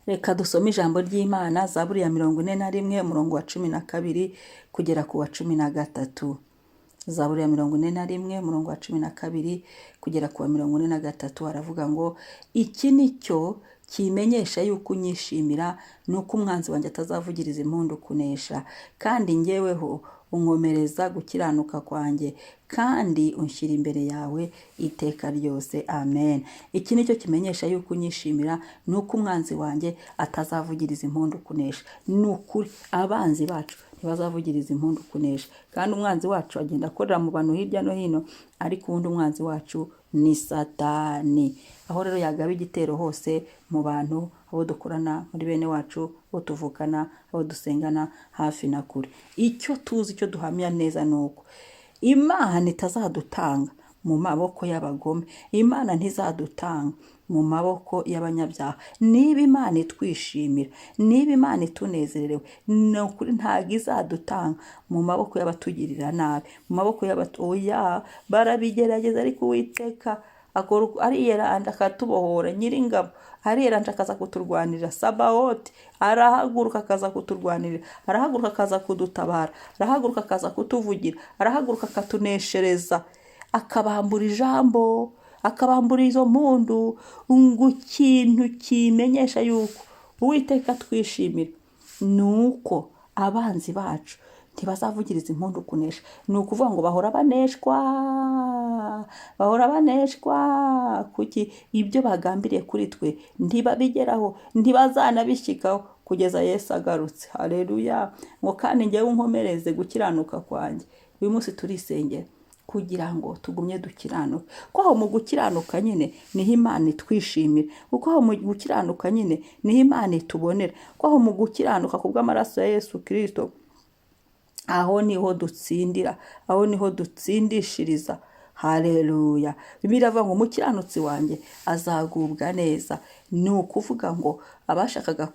Reka dusome ijambo ry'Imana, Zaburi ya 41, umurongo wa 12 kugera ku wa 13. Zaburi ya 41, umurongo wa 12 kugera ku wa 43, aravuga ngo: "Iki ni cyo kimenyesha yuko unyishimira, ni uko umwanzi wanjye atazavugiriza impundu kunesha. Kandi ngeweho unkomereza gukiranuka kwanjye, kandi unshyira imbere yawe iteka ryose." Amen. Iki ni cyo kimenyesha yuko unyishimira, ni uko umwanzi wanjye atazavugiriza impundu kunesha. Ni ukuri, abanzi bacu ntibazavugiriza impundu kunesha. Kandi umwanzi wacu agenda akorera mu bantu hirya no hino, ariko ubundi umwanzi wacu ni Satani. Aho rero yagaba igitero hose mu bantu, abo dukorana, muri bene wacu, abo tuvukana, abo dusengana, hafi na kure, icyo tuzi, icyo duhamya neza, ni uko Imana itazadutanga mu maboko y'abagome. Imana ntizadutanga mu maboko y'abanyabyaha. Niba Imana itwishimira, niba Imana itunezerewe, ni ukuri ntabwo izadutanga mu maboko y'abatugirira nabi, mu maboko y'abatoya. Barabigerageza, ariko Uwiteka ariyeranja akatubohora. Nyiringabo ariyeranja akaza kuturwanirira. Sabawoti arahaguruka akaza kuturwanirira, arahaguruka akaza kudutabara, arahaguruka akaza kutuvugira, arahaguruka akatuneshereza, akabambura ijambo, akabambura izo mpundu. Ngo ikintu kimenyesha yuko Uwiteka twishimira ni uko abanzi bacu ntibazavugiriza impundu kunesha. Ni ukuvuga ngo bahora baneshwa, bahora baneshwa. Kuki? Ibyo bagambiriye kuri twe ntibabigeraho, ntibazanabishyikaho kugeza Yesu agarutse. Hareruya! Ngo kandi ngewe unkomereze gukiranuka kwanjye. Uyu munsi turisengera kugira ngo tugumye dukiranuka, ko aho mu gukiranuka nyine niho Imana itwishimira, kuko aho mu gukiranuka nyine niho Imana itubonera, ko aho mu gukiranuka ku bw'amaraso ya Yesu Kirisito, aho niho dutsindira, aho niho dutsindishiriza. Hareruya! Bibiliya iravuga ngo umukiranutsi wanjye azagubwa neza. Ni ukuvuga ngo abashakaga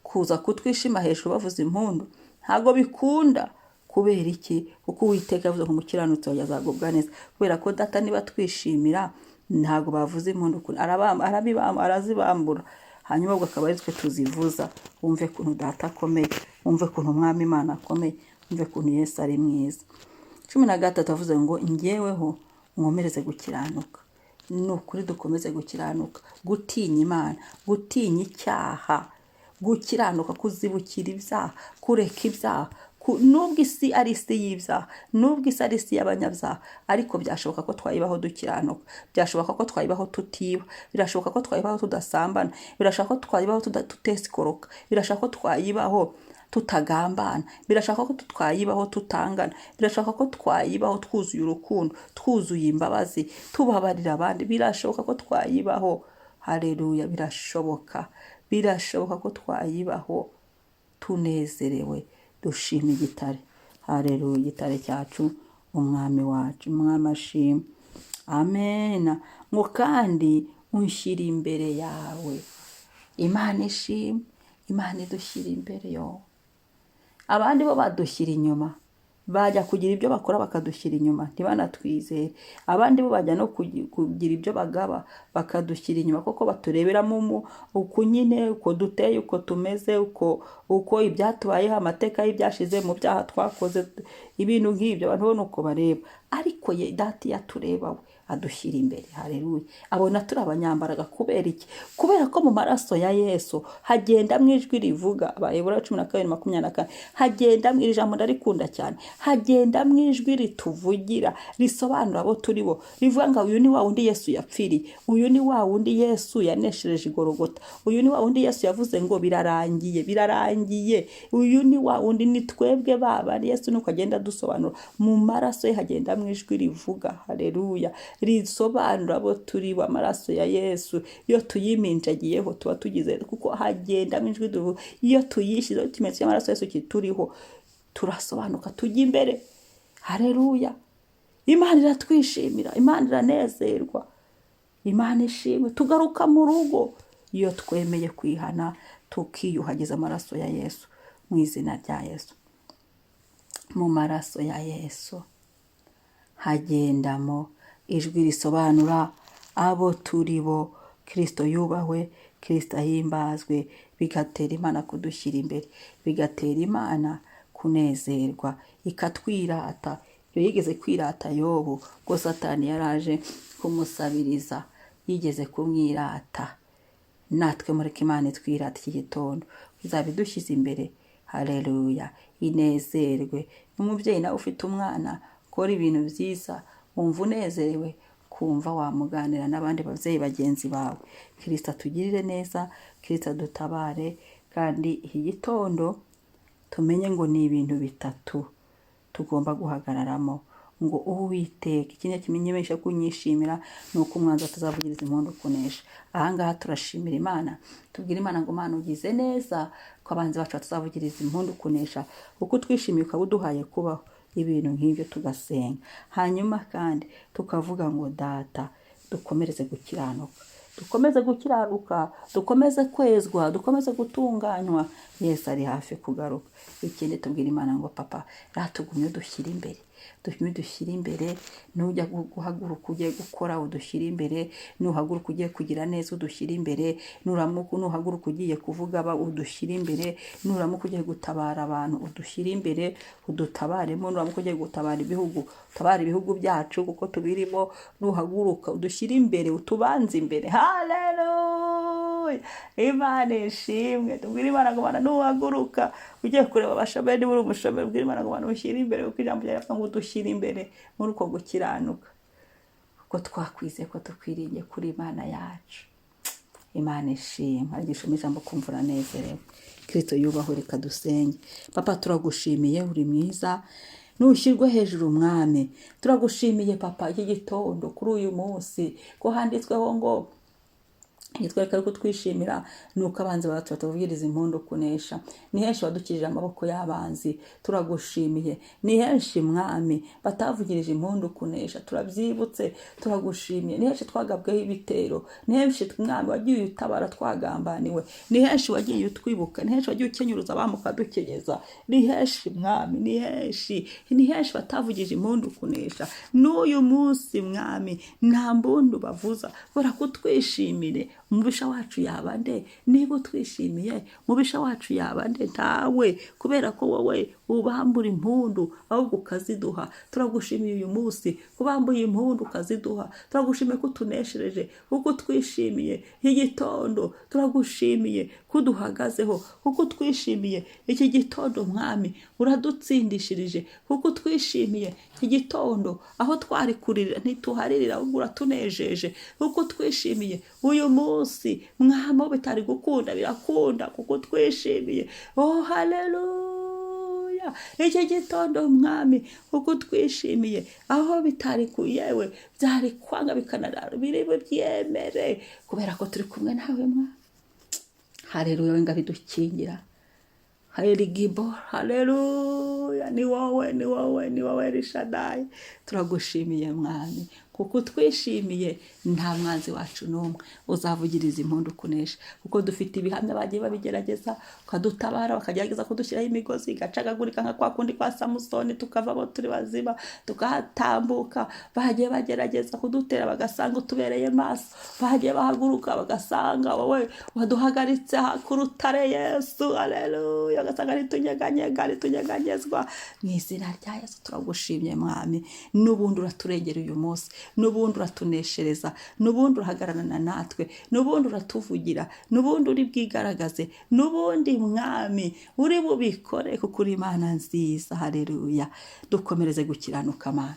kuza kutwishima hejuru bavuza impundu, ntabwo bikunda. Kubera iki? Kuko Uwiteka yavuze ngo umukiranutsi wanjye azagubwa neza. Kubera ko Data niba twishimira, ntabwo bavuza impundu, arazibambura, hanyuma ubwo akaba ari twe tuzivuza. Wumve ukuntu Data akomeye, wumve ukuntu Umwami Imana akomeye, wumve ukuntu Yesu ari mwiza. 13 avuze ngo ngeweho nkomereze gukiranuka. Ni ukuri, dukomeze gukiranuka, gutinya Imana, gutinya icyaha, gukiranuka, kuzibukira ibyaha, kureka ibyaha. Nubwo isi ari isi y'ibyaha, nubwo isi ari isi y'abanyabyaha, ariko byashoboka ko twayibaho dukiranuka, byashoboka ko twayibaho tutiba, birashoboka ko twayibaho tudasambana, birashoboka ko twayibaho tutesikoroka, birashoboka ko twayibaho tutagambana, birashoboka ko twayibaho tutangana, birashoboka ko twayibaho twuzuye urukundo, twuzuye imbabazi, tubabarira abandi. Birashoboka ko twayibaho. Hareruya! Birashoboka, birashoboka ko twayibaho tunezerewe, dushima igitare. Hareruya! Igitare cyacu, Umwami wacu, Umwami ashima. Amena. Ngo kandi unshyira imbere yawe. Imana ishima. Imana idushyira imbere yo. Abandi bo badushyira inyuma, bajya kugira ibyo bakora bakadushyira inyuma, ntibanatwizere. Abandi bo bajya no kugira ibyo bagaba bakadushyira inyuma, kuko batureberamo uku nyine, uko duteye, uko tumeze, uko ibyatubayeho, amateka y'ibyashize, mu byaha twakoze, ibintu nk'ibyo. Abantu bo ni uko bareba, ariko ye Data iyo atureba, we adushyira imbere. Hareruya! Abona turi abanyambaraga. Kubera iki? Kubera ko mu maraso ya Yesu hagendamo ijwi rivuga. Abaheburayo 12:24, hagendamo iri jambo, ndarikunda cyane. Hagendamo ijwi rituvugira, risobanura abo turi bo, rivuga ngo uyu ni wa wundi Yesu yapfiriye, uyu ni wa wundi Yesu yaneshereje igorogota, uyu ni wa wundi Yesu yavuze ngo birarangiye, birarangiye, uyu ni wa wundi, ni twebwe baba Yesu. Nuko agenda adusobanura. Mu maraso ye hagendamo ijwi rivuga, hareruya, risobanura abo turi bo. Amaraso ya Yesu iyo tuyiminjagiyeho tuba tugize, kuko hagendamo ijwi rivuga. Iyo tuyishyizeho, ikimenyetso cy'amaraso ya Yesu kituriho, turasobanuka, tujya imbere. Hareruya! Imana iratwishimira, Imana iranezerwa. Imana ishimwe. Tugaruka mu rugo iyo twemeye kwihana, tukiyuhagiza amaraso ya Yesu, mu izina rya Yesu. Mu maraso ya Yesu hagendamo ijwi risobanura abo turi bo. Kirisito yubahwe. Kirisito ahimbazwe. Bigatera Imana kudushyira imbere, bigatera Imana kunezerwa, ikatwirata. Iyo yigeze kwirata Yobu, ubwo Satani yaraje kumusabiriza, yigeze kumwirata. Natwe mureke Imana itwirata iki gitondo, izaba idushyize imbere. Haleluya, inezerwe. N'umubyeyi nawe ufite umwana ukora ibintu byiza, wumva unezerewe, kumva wamuganira n'abandi babyeyi bagenzi bawe. Kirisito atugirire neza, Kirisito adutabare. Kandi iki gitondo tumenye ngo ni ibintu bitatu tugomba guhagararamo, ngo Uwiteka ikindi kimenyesha kunyishimira ni uko umwanzi atazavugiriza impundu kunesha. Ahangaha turashimira Imana, tubwira Imana ngo Mana ugize neza ko abanzi bacu batazavugiriza impundu kunesha, kuko utwishimiye ukaba uduhaye kubaho. Ibintu nk'ibyo tugasenga. Hanyuma kandi tukavuga ngo Data dukomereze gukiranuka, dukomeze gukiranuka, dukomeze kwezwa, dukomeze gutunganywa. Yesu ari hafi kugaruka. Ikindi tubwira Imana ngo Papa ratugumye dushyire imbere, dushyire dushyire imbere. Nujya guhaguruka ugiye gukora udushyire imbere, nuhaguruka ugiye kugira neza udushyire imbere, nuramuka nuhaguruka ugiye kuvuga udushyire imbere, nuramuka ugiye gutabara abantu udushyire imbere, udutabaremo, nuramuka ugiye gutabara ibihugu utabara ibihugu byacu kuko tubirimo, nuhaguruka udushyire imbere, utubanze imbere. Haleluya, Imana ishimwe. Tubwire Imana ngo Mana nuhaguruka ugiye kureba abashomeri, niba uri umushomeri ubwire Imana ngo Mana ushyire imbere, kuko ijambo ryawe rivuga ngo udushyire imbere muri uko gukiranuka, kuko twakwizeye ko tukwiringiye kuri Imana yacu. Imana ishimwe. Arigisha ijambo kumva uranezerewe. Kristo yubahwe. Reka dusenge. Papa turagushimiye, uri mwiza, nushyirwe hejuru Umwami. Turagushimiye Papa iki gitondo kuri uyu munsi ko handitsweho ngo igitwereka ko twishimira ni uko abanzi bacu batavugiriza impundu kunesha. Ni henshi wadukirije amaboko y'abanzi, turagushimiye. Ni henshi Mwami batavugirije impundu kunesha, turabyibutse, turagushimiye. Ni henshi twagabweho ibitero, ni henshi Mwami wagiye utabara twagambaniwe, ni henshi wagiye utwibuka, ni henshi wagiye ukenyuruza abamuka dukenyeza, ni henshi Mwami, ni henshi, ni henshi batavugije impundu kunesha. N'uyu munsi Mwami nta mbundu bavuza, kubera ko utwishimire. Umubisha wacu yaba nde? Niba utwishimiye umubisha wacu yaba nde? Ntawe, kubera ko wowe ubambura impundu ahubwo ukaziduha. Turagushimiye uyu munsi kubambuye impundu ukaziduha. Turagushimiye ko utuneshereje, kuko utwishimiye iki gitondo. Turagushimiye ko uduhagazeho, kuko utwishimiye iki gitondo. Mwami uradutsindishirije, kuko utwishimiye iki gitondo. Aho twari kurira ntituharirira, ahubwo uratunejeje, kuko utwishimiye uyu munsi. Mwami aho bitari gukunda birakunda, kuko utwishimiye. Oh haleluya, iki gitondo Mwami kuko utwishimiye. Aho bitari yewe byari kwanga bikanarara, biri bubyemere kubera ko turi kumwe nawe Mwami. Haleluya, we ngabo idukingira. Haleluya, haleluya, ni wowe, ni wowe, ni wowe Elishadayi. Turagushimiye Mwami kuko utwishimiye. Nta mwanzi wacu n'umwe uzavugiriza impundu kunesha, kuko dufite ibihamya bagiye babigerageza ukadutabara, bakagerageza kudushyiraho imigozi igacagagurika nka kwa kundi kwa Samusoni, tukavamo turi bazima tukahatambuka. Bagiye bagerageza kudutera bagasanga utubereye maso, bagiye bahaguruka bagasanga wowe waduhagaritse ku rutare Yesu. Haleluya, bagasanga ntitunyeganyega, ntitunyeganyezwa mu izina rya Yesu. Turagushimye Mwami, n'ubundi uraturengera uyu munsi, n'ubundi uratuneshereza, n'ubundi urahagararana natwe, n'ubundi uratuvugira, n'ubundi uri bwigaragaze, n'ubundi Mwami uri bubikore, kuko uri Imana nziza. Haleluya, dukomereze gukiranuka Mana.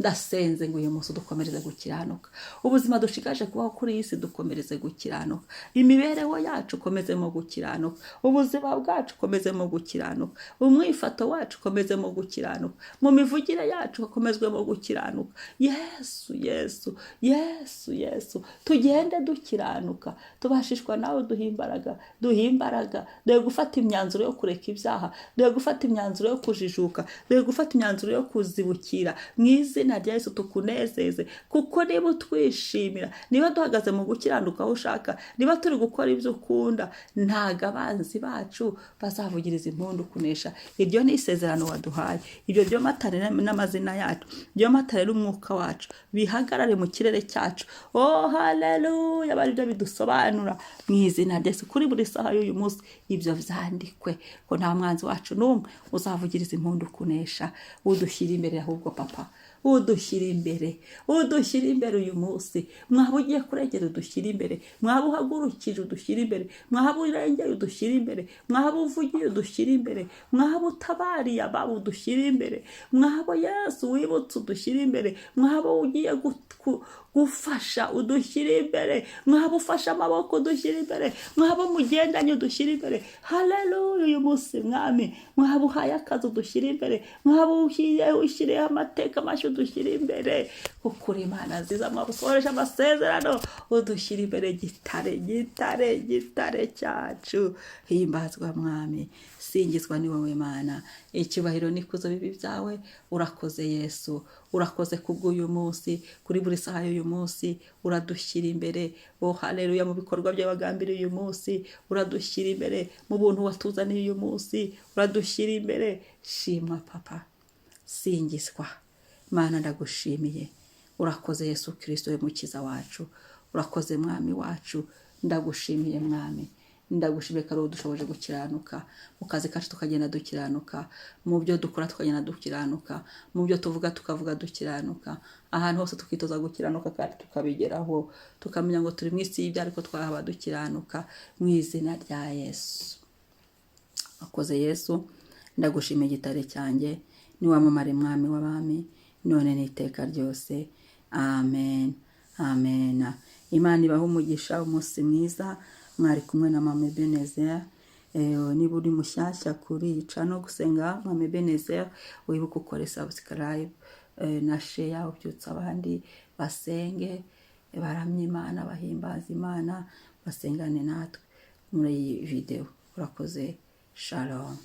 Ndasenze ngo uyu munsi dukomereze gukiranuka. Ubuzima dushigaje kubaho kuri iyi si dukomereze gukiranuka. Imibereho yacu ukomezemo gukiranuka. Ubuzima bwacu ukomezemo gukiranuka. Umwifato wacu ukomezemo gukiranuka. Mu mivugire yacu ukomezwemo gukiranuka. Yesu, Yesu, Yesu, Yesu, tugende dukiranuka, tubashishwa nawe. Duha imbaraga, duha imbaraga. Duhe gufata imyanzuro yo kureka ibyaha, duhe gufata imyanzuro yo kujijuka, duhe gufata imyanzuro yo kuzibukira mu izina Izina rya Yesu, tukunezeze, kuko niba utwishimira, niba duhagaze mu gukiranuka aho ushaka, niba turi gukora ibyo ukunda, ntago abanzi bacu bazavugiriza impundu kunesha. Iryo ni isezerano waduhaye. Ibyo byomatane n'amazina yacu, byomatane n'umwuka wacu, bihagarare mu kirere cyacu. Oh haleluya! Bari byo bidusobanura mu izina rya Yesu. Kuri buri saha y'uyu munsi ibyo vyandikwe ko nta mwanzi wacu n'umwe uzavugiriza impundu kunesha. Udushyira imbere ahubwo, Papa, udushyira imbere, udushyira imbere uyu munsi. Mwaba ugiye kurengera, udushyira imbere. Mwaba uhagurukije, udushyira imbere. Mwaba urengeye, udushyira imbere. Mwaba uvugiye, udushyira imbere. Mwaba utabariye ababo, udushyira imbere. Mwaba Yesu wibutse, udushyira imbere. Mwaba ugiye gufasha, udushyira imbere. Mwaba ufashe amaboko, udushyira imbere. Mwaba mugendanye, udushyira imbere. Haleluya! Uyu munsi, Mwami, mwaba uhaye akazi, udushyira imbere. Mwaba ushyiriyeho amateka mashya, udushyira imbere, kuko uri Imana nziza. Mwaba usohoreje amasezerano, udushyira imbere. Gitare, Gitare, Gitare cyacu, himbazwa Mwami, singizwa, ni wowe Mana. Icyubahiro n'ikuzo bibi byawe. Urakoze Yesu, urakoze kubw'uyu munsi, kuri buri saha y'uyu munsi uradushyira imbere. Oh haleluya! Mu bikorwa byawe wagambiriye uyu munsi uradushyira imbere, mu buntu watuzaniye uyu munsi uradushyira imbere. Shimwa Papa, singizwa Mana, ndagushimiye. Urakoze Yesu Kirisito we mukiza wacu, urakoze Mwami wacu. Ndagushimiye Mwami, ndagushimiye ko ari wowe udushoboje gukiranuka. Mu kazi kacu tukagenda dukiranuka, mu byo dukora tukagenda dukiranuka, mu byo tuvuga tukavuga dukiranuka, ahantu hose tukitoza gukiranuka kandi tukabigeraho, tukamenya ngo turi mu isi y'ibyo ariko twahaba dukiranuka, mu izina rya Yesu. Akoze Yesu, ndagushimiye Igitare cyanjye, niwamamare Mwami w'abami, none n'iteka ryose. Amen, amen. Imana ibahe umugisha, umunsi mwiza. Mwari kumwe na Mama Ebenezer. Niba uri mushyashya kuri iyi channel Gusenga Mama Ebenezer, wibuke ukore subscribe na share, ubyutse abandi basenge, baramye Imana, bahimbaza Imana, basengane natwe muri iyi video. Urakoze, shalom.